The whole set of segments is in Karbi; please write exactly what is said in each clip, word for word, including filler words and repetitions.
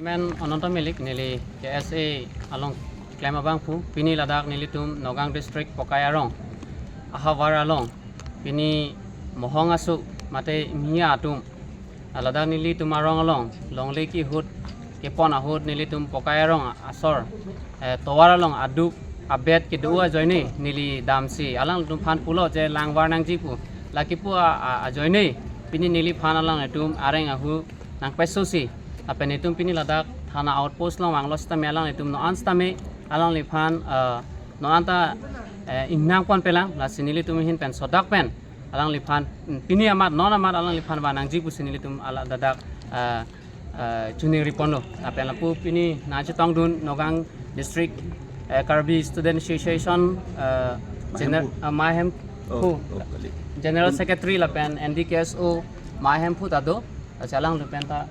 Men Ananto Milik, neli K S A along klem abangphu, pini ladak nelitum Nagaon District Pokai arong ahavar along pini mohong aso mate miya atum, ah, ladak nelitum arong along longle kehut kepon ahut nelitum Pokai arong asor, eh, tovar along aduk abet kedo ajoine neli damsi alanglitum aphan pulo je langvar nangji pu. La kipu a, a, ajoine pini neliphan alanglitum areng ahu nangpesosi, lapen itum pini ladak thana outpost along vanglo sitame alanglitum non an sitame alangliphan, eh, non anta, eh, ingnang ponpelang. Lasi nelitum ahin pen sodak pen alangliphan, mm, pini amat non amat alangliphan van nangji pusi nelitum ala dadak, eh, eh, chuningri ponlo. Lapen lapu pini nangchetongdun Nagaon District, eh, Karbi Student Association, eh, Gener-, Mahemphu. Eh, Mahemphu. Oh, oh, kali. General Secretary lapen N D K S O Mahemphu ta do, achalang lapen ta,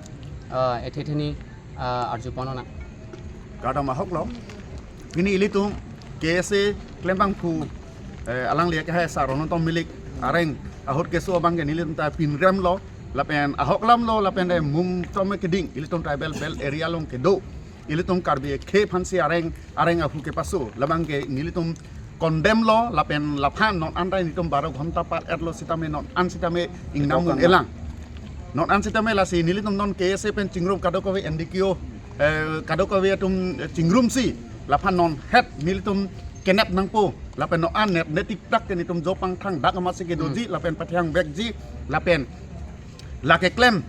eh, ethetheni, eh, arju ponnang. Kardom ahok lo. Pini ilitum K S A klem abangphu, eh, alangli akehai sar Ananto Milik areng ahut keso abangke nelitum ta pinrem lo, lapen ahok alam lo, lapen de mum tome keding, ilitum tribal belt area along kedo, ilitum Karbi akhei aphansi areng, areng ahu kepaso, labangke nelitum condemn lo, lapen laphan non anta nelitum baro ghonta par-et lo sitame non an sitame ingnam un-elang. Non an sitame lasi nelitum non K S A pen chingrum kadokave N D K O, eh, kadokave atum, eh, chingrumsi laphan non het nelitum kenep nangpo, lapen non an net netik tak ke nelitum jo pangthang dak amatsi kedoji, lapen pathang vekji, lapen la keklem,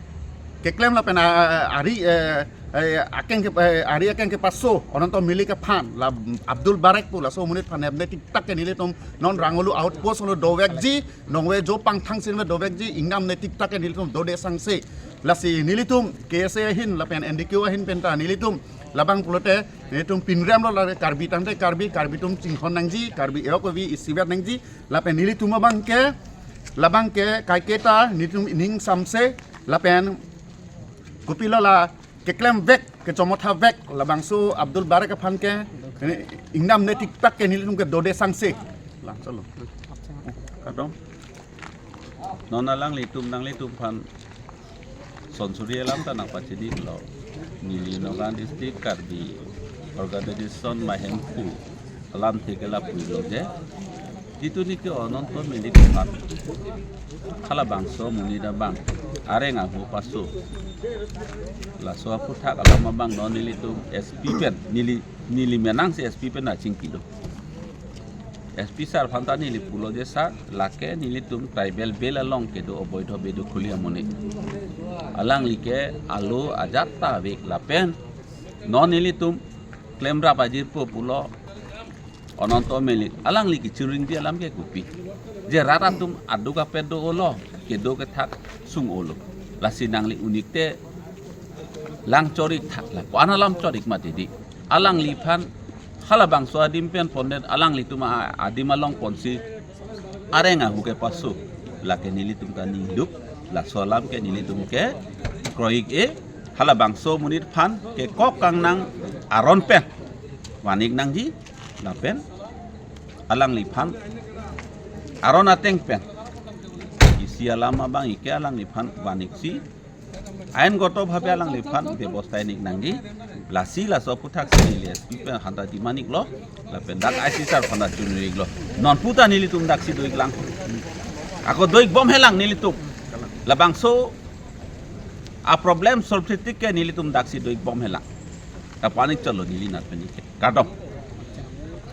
keklem lapen, ah, ari, eh, eh, akeng ke, eh, ari akeng kepaso Ananto Milik aphan, la Abdul Barek pu laso amonit aphan netik tak ke nelitum non Rangolu outpost along dovekji, nongve jo pangthang sinve dovekji, ingnam netik tak ke nelitum dode sangse. Lasi nelitum K S A ahin lapen N D K O ahin penta nelitum labang pulote nelitum pinrem lo, la Karbi tangte Karbi, Karbi atum chinghon nangji, Karbi eok ovi isivet nangji, lapen nelitum abangke, labangke kaiketa nelitum ining samse, lapen kopilo la keklem vek, kechomotha vek labangso Abdul Barek aphan ke, eh, ingnam netik tak ke nelitum ke dode sangse. Langsung lo. Kardom. Non alanglitum nanglitum aphan sonsuri alam ta nangpachini lo. Neli Nagaon District Karbi Organization Mahemphu alamthe ke lapu lo je, itum ni ke Ananto Milik aphan halabangso amonit abang areng ahu paso, laso aphuthak alam abang non nelitum S P pen, neli, neli menang si S P pen achingki do. S P sir aphan ta neli pulo je sir, lake nelitum tribal belt along kedo oboidho bedo khuli amonit. Alangli ke alo ajat ta vek lapen non nelitum klemrap ajirpo pulo Ananto Milik, alangli kechingringji alam ke kopi? Je rat atum aduk apet do-olo, kedo kethak sung-olo. Lasi nangli unik te lang chorik thak la, ko-an alam chorik mati di. Alangliphan halabangso adim pen pondet alanglitum a-, adim along ponsi areng ahu kepaso, lake nelitum ta ningduk, laso alam ke nelitum ke kroik-e, halabangso amonit aphan kekok kangnang aron pen van-ik nangji, lapen alangliphan aron ateng pen isi alam abang ike alangliphan van-ik si aingoto bhabe alangliphan bebosta en-ik nangji. Lasi laso aphuthak si neli S P pen aphan ta demand-ik lo, lapen dak I C sir aphan ta chunri-ik lo. Non puta nelitum daksi do-ik lang. Ako do-ik bomhe lang nelitum. Labangso a-problem solve thektik ke nelitum daksi do-ik bomhe lang. Ta panik chalo neli nat pen ike. Kardom.